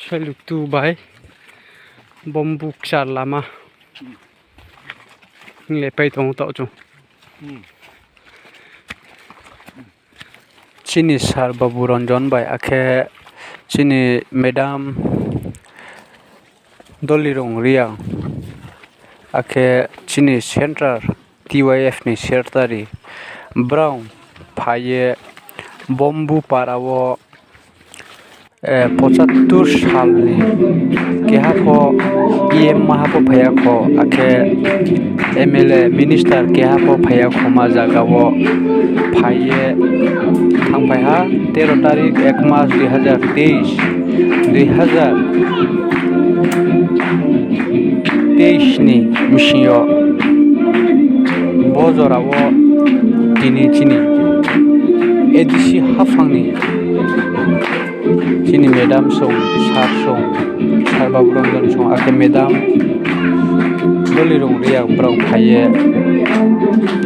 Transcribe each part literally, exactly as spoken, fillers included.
Sailutu bai Bombu kchar lama hing le pai tong ou taoh chung. Chini sir Babu Ranjan bai akhe chini madam Dolirung Reang, akhe chini central T Y F ni secretary, brao phai ye Bombu para wo pochattur sal ni keha pho E M maha pho phai ya kho, akhe M L A minister keha pho phai ya kho ma zaga wo phai ye thanngphai ha, tero tarik ek mas dui hazar teis, dui hazar teis ni bsing yo bo jora wo tini chini A D C haphang ni chini madam song, sir song, sir Babu Ranjan song, akhe madam Dolirung Reang brao phai ye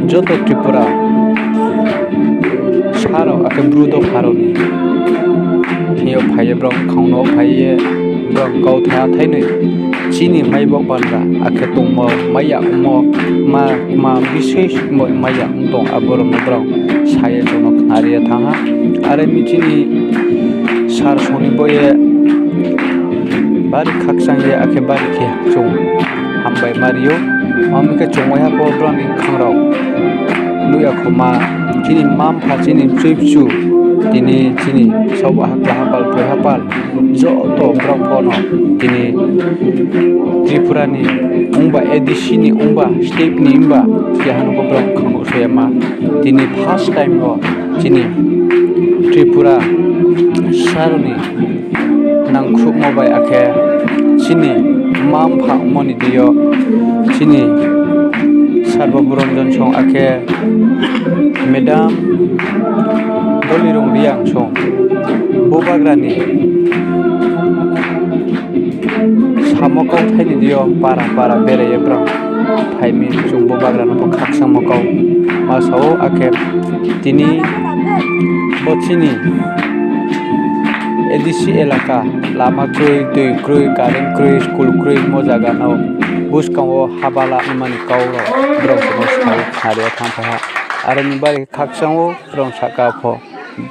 joto Tripura sa rao akhe Bru dopha rao ni thing yo phai ye brao khang no phai ye brao kauthai athai noi chini mai bo bandra akhe tongmo mai ya ongmo ma, ma bisoi mo mai ya ong tong abo rao no brao sa ye chung no khnari ye thanng ha. Are mi chini sir song ni bo ye bari khakchang ye akhe bari khe chung hambai ma ri ou. Amo khe chung waiha pho brao ni khang rao nuh ya kho ma, chini mma mpha chini mchui mchu, tini chini saohba hakla hapal broi hapal joto brao pho no tini Tripura ni ongba A D C ni ongba state ni ongba keha no pho brao khang nuhsao ya ma. Tini first time wo chini Tripura sa rao ni nangkhruhmo bai akhe chini mma mpha ongmo ni deing yo chini sir Babu Ranjan song akhe madam Dolirung Reang song bubagra ni samo kauthai ni deing yo para para berai ye brao phai mi chung bubagra no pho khakchangmo kau ma sa ou, akhe tini bo chini A D C elaka lama kroi, tui kroi, current kroi, school kroi mo zaga no buskang wo haba la nima ni kau rao brao chung no sa ye khnari ye thanngphai ha. Are ni bari khakchang ou brao sahka pho,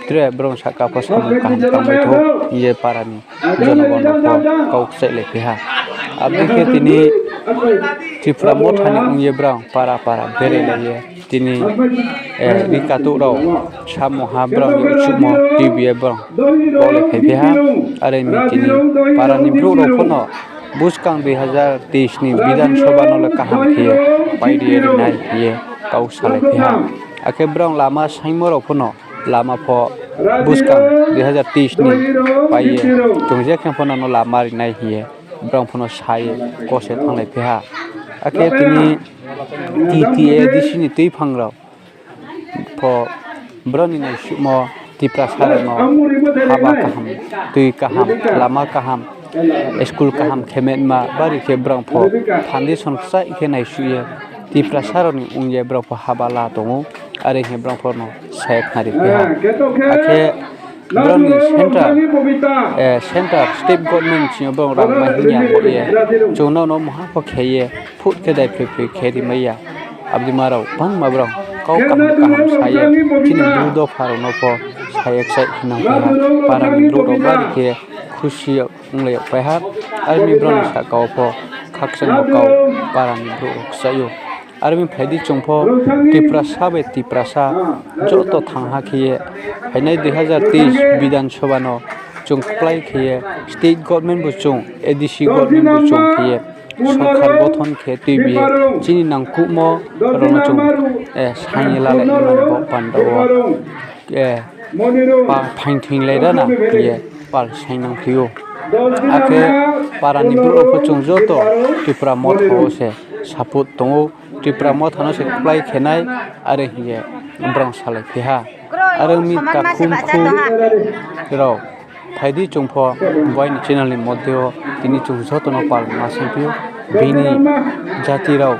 tre brao sahka pho samung kaham tangmai thou hing ye para ni jonogon rao pho kau kchaih le phi ha. Abo dei khe tini Tripura Motha ni ong ye brao para para berai lai ye tini rikatouh rao samung ha brao ni uchihmo tuibi ye brao kau le phai phi ha. Are mi tini para ni brouh rao pho no buskang dui hazar teis ni Bidhan Sabha no le kaham khe ye pai ri ye ri nai hing ye kau salai phi ha. Akhe brao lama saingmo rao pho no lama pho buskang dui hazar teis ni pai ye chung je khe pho no no lama ri nai hing ye brao pho no sa ye kose thannglai phi ha. Akhe tini T T A D C ni tuiphang rao pho brao ni naisuhmo Tiprasa rao no haba kaham, tui kaham, lama kaham, school kaham khe metma bari khe brao pho foundation kchaih khe naisuh ye Tiprasa rao ni ong ye brao pho haba la tong ou, are hing ye brao pho no sa ye khnari phi ha. Akhe brao ni central, central state government sing yo brao rang mai hing ya bo ye chung no no maha pho khe ye phut khe dai phroi phroi khe ri mai ya. Abo dei ma rao bangma brao kau kaham kaham sa ye chini Bru dopha rao no pho sa ye kchaih khe nang phi ha. Para ni brouh rao bari khe khusi onglai yag pai ha. Are mi brao ni sahka wo pho khakchangmo kau para ni brouh rao kchaih ou. Are mi phai di chung pho Tiprasa bai Tiprasa joto thangha khe ye phainai dui hazar teis Bidhan Sabha no chung kplái khe ye state government bo chung, A D C government bo chung khe ye sorkar gothon khe tuibi ye chini nangkuhmo rao no chung saing ye lalai nai bo panda wo phaing thoinglai ra na hing ye pal saing nang phi ou. Akhe para ni brouh rao pho chung joto Tipra Motha wo se support tong ou, Tipra Motha no se kplái khe nai, are hing ye brao salai phi ha. Are mi takhu mkhu rao phai di chung pho bo aini channel ni moddhe wo tini chung joto no pal ma saing phi ou. Bini jati rao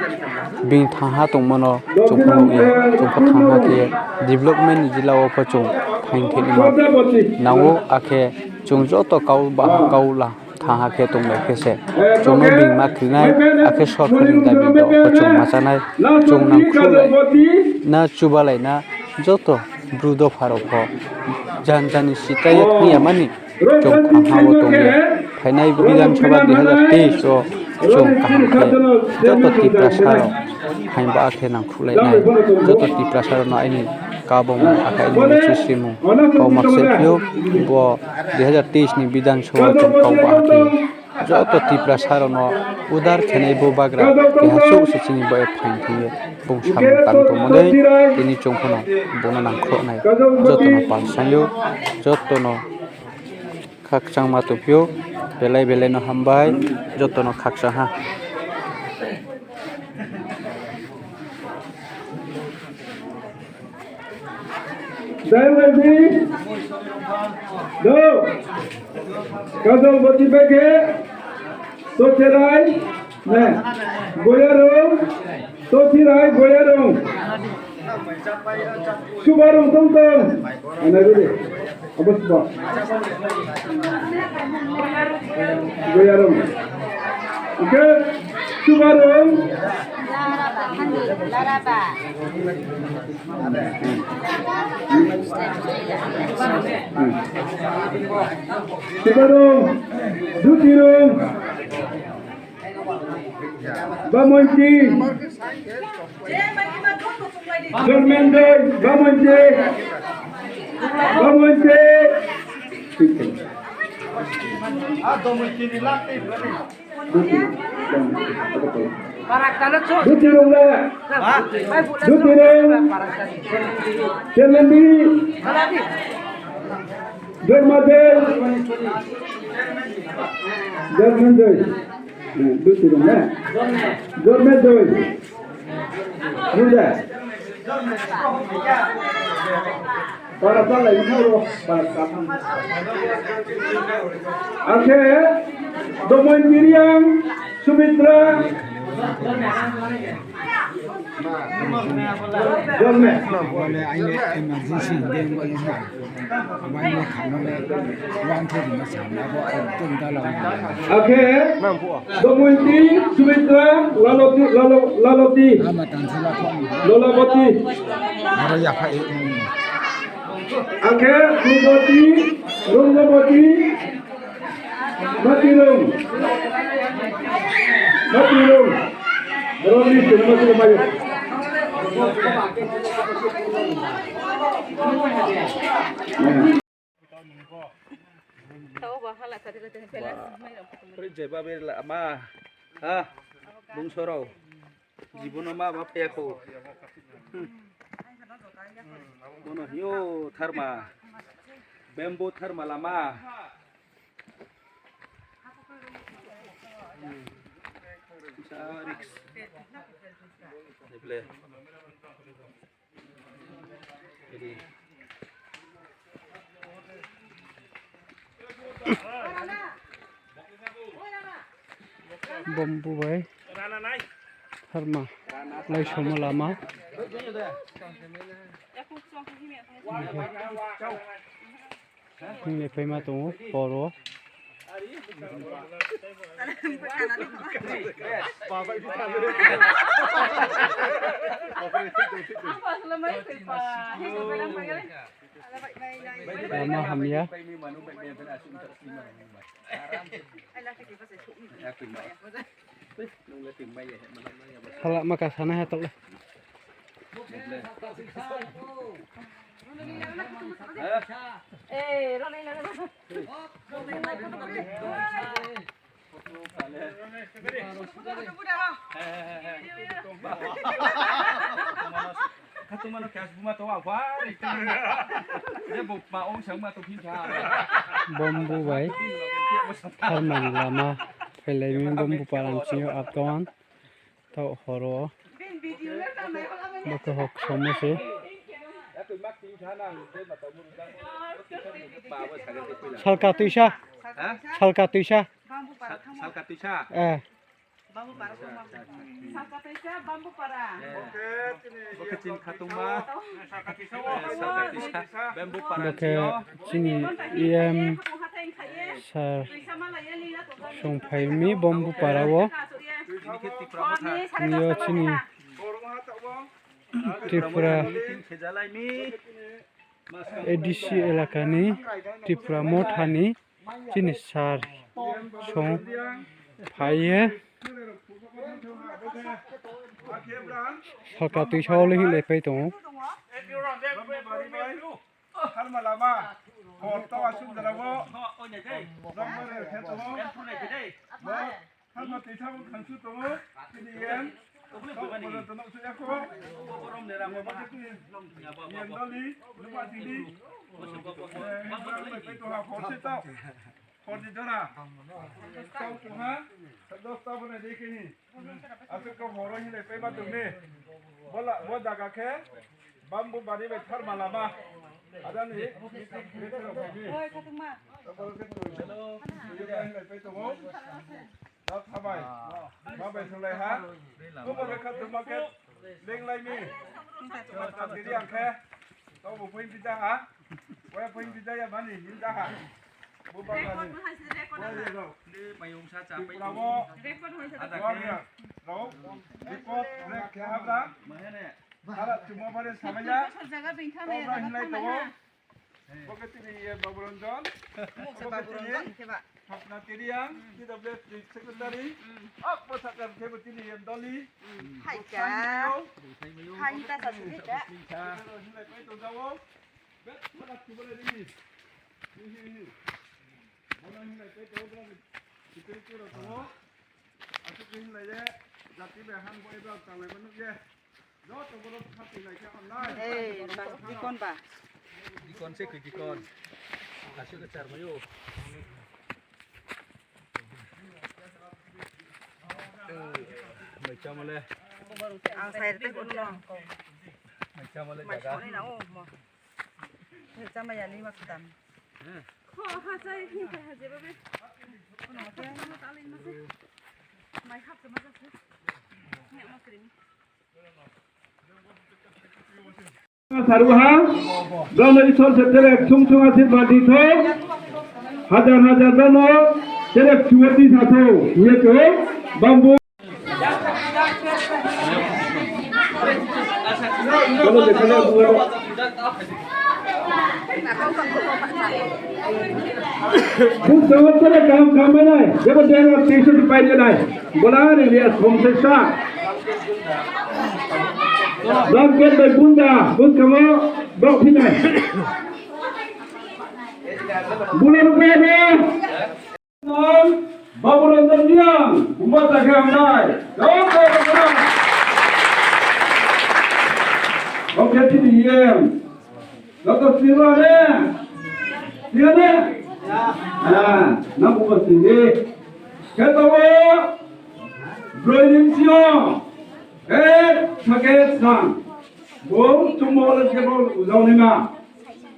bini thangha tongmo no chung pho nuh ye, chung pho thangha khe ye development ni jila wo pho chung phaing thoinaima nang ou, akhe chung joto kau baha kau la Thanng ha khe tonglai khe se, chung no bini ma kri nai, akhe sorkar ni dabi rao pho chung ma chá nai, chung nangkhruhlai na, chubalai na, joto Bru dopha rao pho jan jan ni sitai ye thanng ya mani, chung kaham wo tong ye, phainai Bidhan Sabha dui hazar teis wo chung kaham khe joto Tiprasa rao phaing ba khe nangkhruhlai nai, joto Tiprasa rao no aini kabong akhe aini michi srimung kau ma kchephi ou, bo dui hazar teis ni Bidhan Sabha wo chung kau ba khe joto Tiprasa rao no udar khenai bo bagra keha chouh se chini bo ye phaing thing ye bung samung tang tongmo dei, tini chung pho no bung no nangkhruh nai, joto no pal saing ou, joto no khakchangma tongphi ou, belai belai no hambai, joto no khakchang ha. Daiwaldi, do, Kajalbati bage, Tocherai, ne, Boyarung, Tochirai, Boyarung. Subarung tong tong. Ana gede. Abo suba. Boyarung. Oke. Subarung. Laraba, hani, laraba. Subarung. Dutirung. Bamonti. Dormendoi, Bamonti. Bamonti. Dutirung la. Dutirung. Dormendi. Dormadoi. Dormendoi. Dutirung na. Dormendoi. Buja. Para salai ni ro, para salai. Akhe, Domoi Miriam, Sumitra. Dorme. Aini emergency hing de, abo le na. Abo aini kham no le, one thirty ma sa, abo ekdom dala. Akhe, Domointi, Sumitra, Laloti, Lalo-, Laloti. Ama tansi la kham. Lolaboti. Aro ya pha e. Akhe, Rungaboti, Rungaboti. Matirung. Matirung. Roni sini masih lumayan. Ri jeba ber la ma. Ha. Bung sorau. Jibono ma ma phe kho. Bono hio tharma. Bamboo tharma lama. Sa risk. Ni ble. Jadi. Bamboo bai tharma laisomo lama. Hing le phaima tong ou, hor wo. Lama hamya. Hala ma ka sana ha tok le. Bamboo bai tharma ni lama phailai mi, Bamboo para ni sing yo up down. Taoh hor wo. Bo khe hok somo se. Salka tuisa. Ha? Salka tuisa. Sal-, salka tuisa? Eh. Bamboo para. Salka tuisa, Bamboo para. Eh. Bo khe chini khatungma. Eh, salka tuisa. Bamboo para. Bo khe chini E M. Sir, songphai mi Bombupara wo. Ni yo chini Tripura A D C elaka ni, Tripura Motha ni chini sir songphai ye salka tuisa wo le hinglaipai tong ou. Tharma lama, hor taoh asuk jora wo, rong mare khe tong ou. Tharma tuisa wo khansu tong ou, chini yen, tong ou, tong ou, tong ou, tong ou, tong ou, yen doli, nuba chini, eh, pai tong ha, hor se taoh, hor ni jora, tong tong ha, dosta bo nai dei khe ni. Asuk tong horo hinglaipai ma tong ni. Bola, bo jaga khe Bombupara bai Tharma lama. Ada ni, meeting khe rao phai ni. Oi, khatung ma. Tabo khe tong. Hello. Hinglaipai tong ou. Da thabai. Ma bai songlai ha. Kubo khe khatung ma khe. Lenglai mi. Khatung ma khe. Tabo point di da ha. Wai point di da ya mani, hin da ha. Bo ba record ni. Bo hai se record ha. Ni mayung sa cha pai. Tripura wo. Record hai se ada record khe. Rao. Record, record khe habla. Mahene. Sara chuma bare samaya. Sar jaga bintha na ya jaga hinlai thanglai tong ou. Bo khe chini E M Babu Ranjan. Bo khe chini Thapna Tiriang, T W F Secretary. Abo sakha khe bo chini E M Doli. Hai ka. Hai ta sa sini ka. Hinlai pai tong jao. Betha khe bo le di. Hi, hi, hi. Bono hinlai pai tong, bono ni security rao tong ou. Asuk khe hinlai ye, jati bai hang bo eba tanglai ma nuh ye. Joto bono khatinglai khe hamnai. Ei, ba, deacon ba. Deacon se khe deacon. Asuk khe chairman ou. Mai chama le. Ang sai te bono. Mai chama le jaga. Mai soni na o mo. Mai chama ya ni ma kudam. Kho ha chai hi ha je ba be. Mai hap chama ja se. Ni ma kri ni. Saruha, brao no Isor se tere sung sung asirbad di thou, hajar hajar brao no tere chuwati sa thou, hing ye khe Bambu. Bung tong tere kaham kaham nai, jebo jebo tisa di pai nai, bola ri ri as khom se sa. Blanket bai bunda, bung kamo, bok phi nai. Bula rupa ya. Babu Ranjan Reang, bung ba ta khe hamnai. Jai Babu Ranjan. Oke, chini E M. Doctor Sirwa ne? Sirwa ne? Ah, nang bung ba sini. Khe tao, broi ni bsing yo. Eh, sake sang. Bo chungmo le khe bo ujao naima.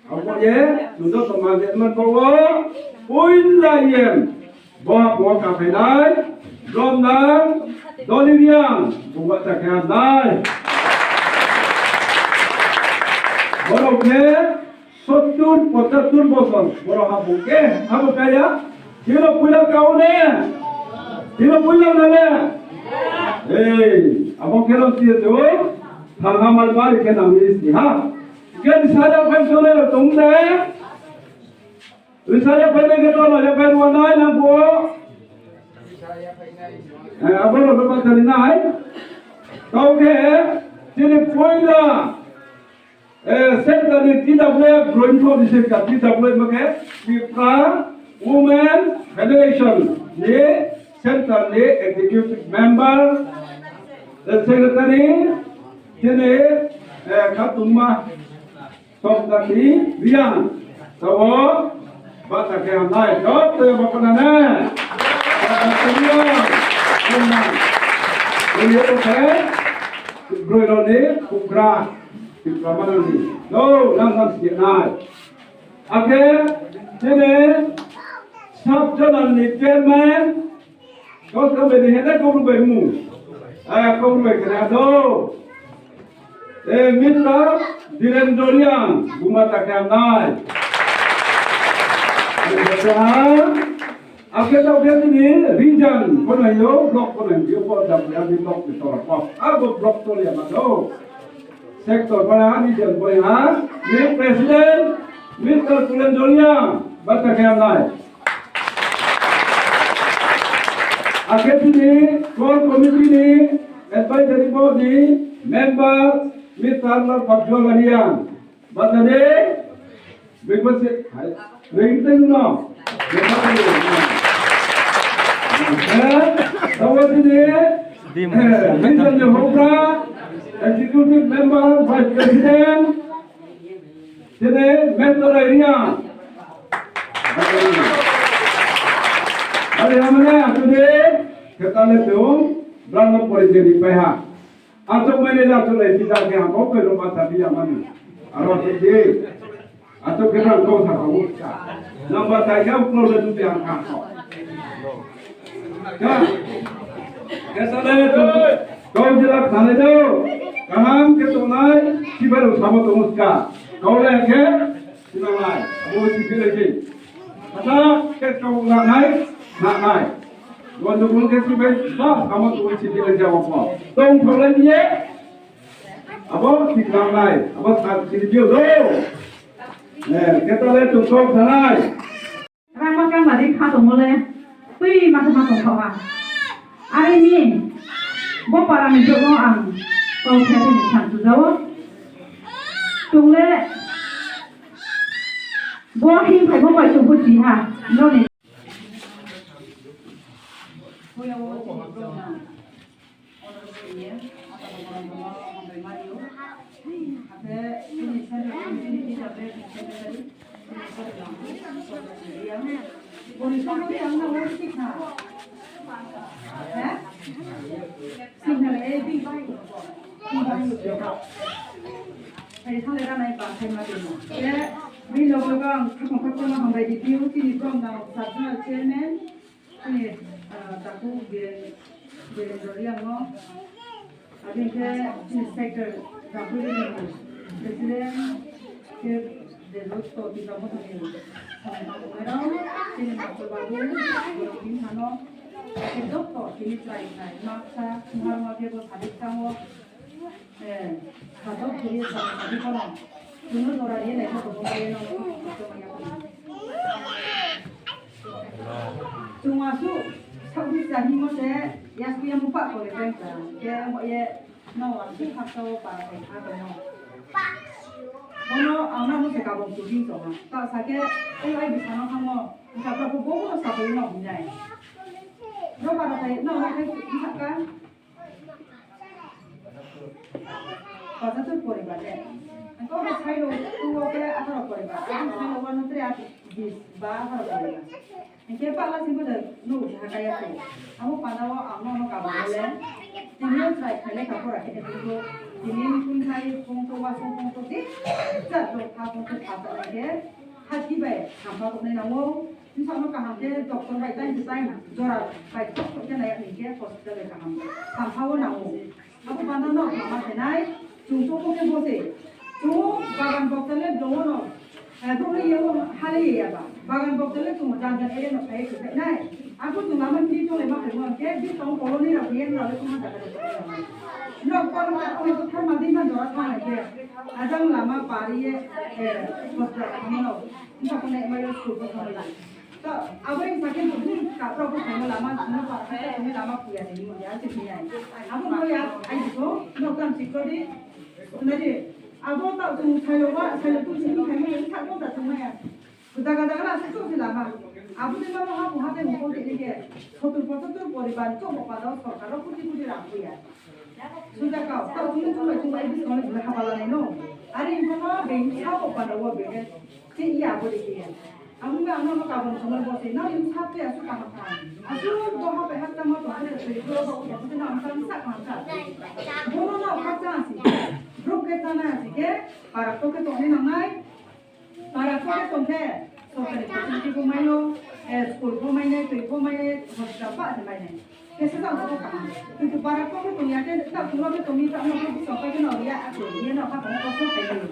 Abo ye, chung joto ma je man bo wo, poila ye, bo ha bo ka phainai, Bromdang, Doli Reang, bo ba ta khe hamnai. Borok khe sottur, pochattur bosor, borok ha bo khe, ha bo kaya, Hino puila kau ne? Hino puila na le? Ei, abo khe rao si tu, thang ha mal bari khe nang ni si ha. Khe risaya phai sole rao tong ne? Risaya phai ne khe to na ya phai ruanai nang bo. Eh, abo rao ba tari nai. Tao khe, chini puila. Eh, Central ni T W F, Growing Foundation ka T W F ma khe, Tripura Women Federation ni Central ni Executive Member, eh, Secretary, chini, eh, khatungma, Somdati Reang, tao, Bata khe hamnai, joto ya bapana ne. Bata khe hamnai. Hamnai. Ini apa khe? Broi rao ni, kubra. Kubra mana ni. No, nang nang si nai. Akhe, ini, sub zonal ni chairman, kau kau bini hene kau rubai mu. Eh, kau rubai kena do. Eh, Mister Dhirendra Reang, buma ta khe hamnai. Akhe tau khe tini region pho nai yo, block pho nai yo, pho jang ya di block ni tor pho. Abo block tor ya ma do. Sector pho ya, region pho ya. Ni president, Mister Kulen Joria, bata khe nai. Akhe tini core committee ni advisory board ni member, Mister Lal Pabjua Lariang. Bata de, bebo se, hai, ring teng no. Bebo se, eh, tawa tini, eh, Mister Johobra, Executive Member, Vice President, tini Mentor Area. Ari hamne, aku de, khetale tu, brang no pori de ni pai ha. Atok mai le atok lai, bisa ke ha, kau ke lomba tapi yang mana? Aro ke di. Atok ke rang kau sa kau sa. Lomba tai kau kau le tu yang ka kau. Ka. Kesa le tu. Kau jela sana jauh. Kaham ke tu nai, si baru sama tu muska. Kau le ke, Sinanglai, abo si philai se. Kata khe kau lanai, nanai. Gondogol khe si bai ba, samo tu si philai se abo pho. Tong thaolai ni ye. Abo si lanai, abo sa si phil do. Eh, khetale tong tong thanai. Rangma kangma di kha tongmo le, tui ma khe ma tong kha ha. Are ni, bo para ni jogo ang, kau khe tini san tu jao. Tung le, Bo hing phaimo bai tongpho si ha, no ni. Hai, thale ranai ba, hai ma tongmo. Khe, bini loge loge ang khaphang khaphang no hambai di, tini brom nang sub zonal chairman, tini, ah, Taku Biren, Birendra Reang no. Abo ni khe, tini sector, Rampui Reang no. President, khe, Debroto Tipra Motha ni. Samai ma tongnai rao, tini master babu, bini ha no. Khe joto, tini chrai khai, maksa, sungha rao ma khe bo sadi thanng o. Eh, satok khe ye sa, sa di kono. Chung no jora ye nai khe bo ye no, no, no, no, no. Chung asuh, saoh di sa hingmo se, yasku ye mupah kore teng sa. Khe mo ye, no, asuh hakta wo para kai kha tongmo. Bono ang no mo se kabong tu hing tong ha. Ta sa khe, eh, ai bisa no hamo. Bisa pra bo bo no sa bo no hinai. No para kai, no, no kai, bisa ka. Pachatur poribar de. Ang khe bo sailo, tu wo khe atharo poribar. Ang sailo wo no tre at bis ba atharo poribar. Ang khe pahla sing bo de no uji ha kaya khe. Abo panda wo ang no no kabo le. Tini yo chrai khaile ka pora khe de tu. Tini kun khai pongto wa song pongto de. Chat do kha pongto kha ta le khe. Hati bai sampha tongnai nang ou. Bsa no kaham khe doctor bai time to time jora bai tok tok khe nai ya ni khe hospital bai kaham. Sampha wo nang ou. Abo panda no kaham khe nai, chung choung khe bo se. Chung bagan bokta le dong no. Eh, brouh le ye wo ha le ye ya ba. Bagan bokta le chung jan jan area no phai ye khe nai. Abo chung lama ni tong le ma phai mo khe, bi tong colony rao ye rao le chung ma jaga de. No kor ma koi thar ma di ma jora thang nai khe. Ajang lama pari ye, eh, hospital thang no. Bsa ko nai ma yo school ko thang nai. To, abo ni sa khe bo ni ka pro ko thang lama, no pa ka thang lama puya de ni ya se ni ya. Abo no ya, ai ko, no kam si ko di. Na di, abo ta tu sai lo wa, sai lo tu si ni khai ni sa ko ta thang ya. Jaga jaga la se chouh se lama. Abo ni ma ha ko ha te mo ko te ni ke. Sotur posotur poribar chouh mo pa do sorkar ro kuti kuti rang puya. Suja kau, tau tini chung bai chung bai bisi kong le bula haba la nai no. Are ni pho no beng sa ko pa do wo beng. Che iya bo de ke ya. Abo ni ang no kabong songmo bo se. Na yung sa pe asu kaham kaham. Asu do ha pe ha ta mo to ha de se. Bo bo ko ko na ang sa kaham kaham. Bo no no ha cha si. Brouh khe cha na si ke. Para to khe tong ni nang nai. Para pho khe tong khe, sorkari facility pho mai ou, eh, school pho mai nai, tui pho mai nai, hospital pho se mai nai. Khe se jang pho kaham. Kintu para pho khe tong ya khe, ta tong khe tong ni ta no khe bsa khe no ya, a tong ni no kha tong khe so khe ni.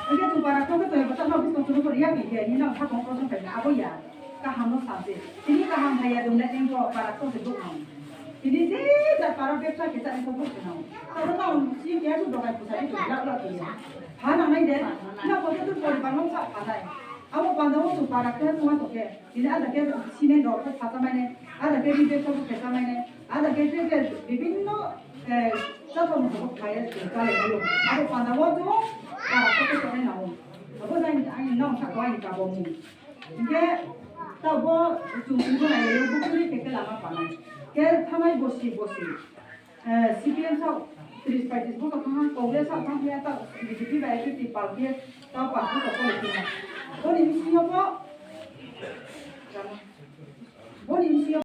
Hingkhe chung para kau khe tongya bo ta no buskang chung no pho ria khe khe, nini no sakong prosong khe abo ya. Kaham no sa se. Tini kaham phai ya dong le, nini bo para kau se brouh nang. Tini je ja para bebsa khe cha ni kau brouh se nang. Tabo no si khe su dokai pusa ni chung lak lak khe ya. Pha nang nai de. Na kau khe tu poribar no sa pha nai. Abo panda wo chung para khe tongma tong khe. Tini ada khe cement rok pho pha cha mai nai, ada khe ri bebsa pho khe cha mai nai, ada khe je je bibhinno, eh, cháthao mungsa pho kha ye chung chálai nai ou. Abo panda wo chung para khe khe tongnai nang ou. Abo je aini, aini nang sakha aini kabo mung. Hingkhe taoh bo chung tini bo nai ye bukuri khe khe lama panai. Khe thanai bosi bosi. Eh, C P M sao tris paitris bosor thanng ha, Congress sao thanng phi ya, taoh B J P bai fifty pal khe, taoh pass bosor pho le phi ya. Boni bsing yo pho, boni bsing yo.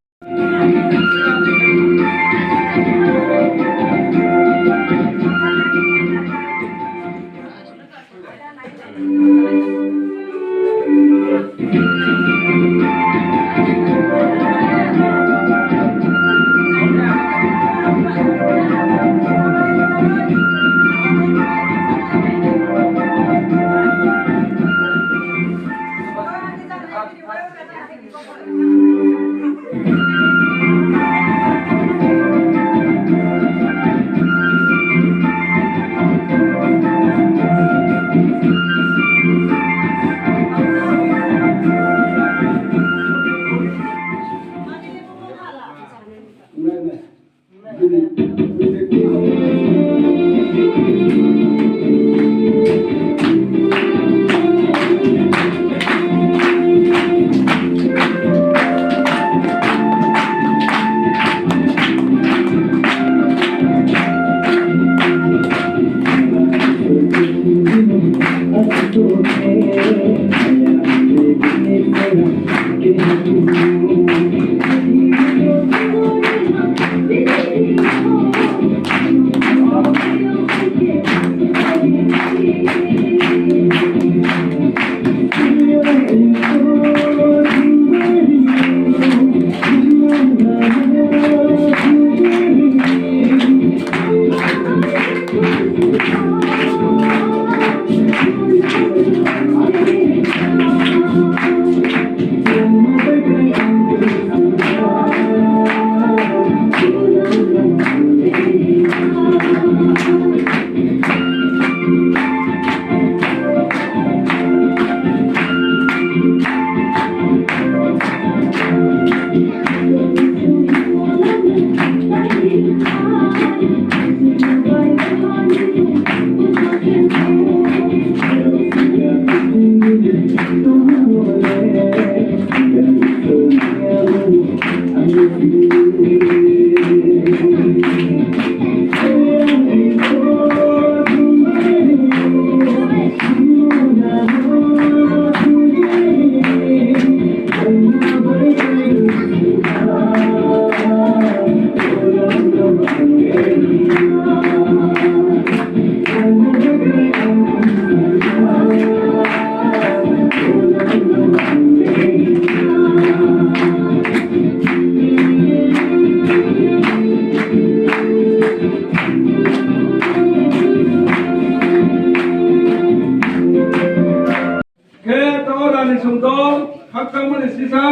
Khe taoh rani sungtong, khakchangmo ni sisa,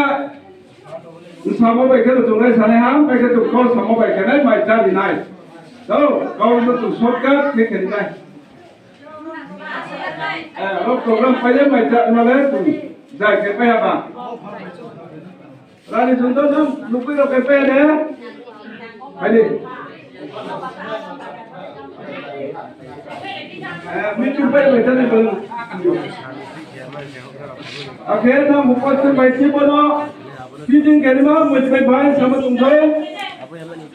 samo bai khe no chung nai sanai ha, bai khe chung kau samo bai khe nai, mai cha ri nai. Tao, kau no chung shortcut khe khe ri nai. Eh, ro program pai le mai cha ri ma le chung, jai khe pai ha ba. Rani sungtong nang, nukui rao khe pai ha de. Hai di. Eh, meeting pai bai tani bang. Akhe nang bupat se bai si bono. Meeting khe ni ma, mui pai bai, sama tongthai.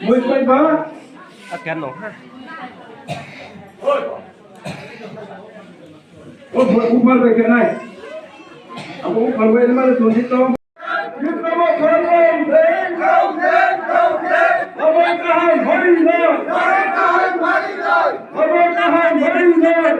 Mui pai ba. Akan no ha. O, upar bai khe nai. Abo upar bai ma le tong si tong. Abo kaham, hari nai. Abo kaham, hari nai.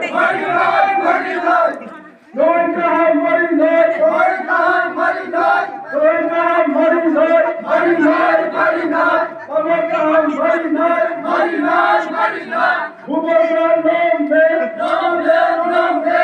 Doaing kaham, hari nai. Doaing kaham, hari nai. Doaing kaham, hari nai. Hari nai, hari nai. Abo kaham, hari nai. Hari nai, hari nai. Bubagra nang de. Nang de, nang de.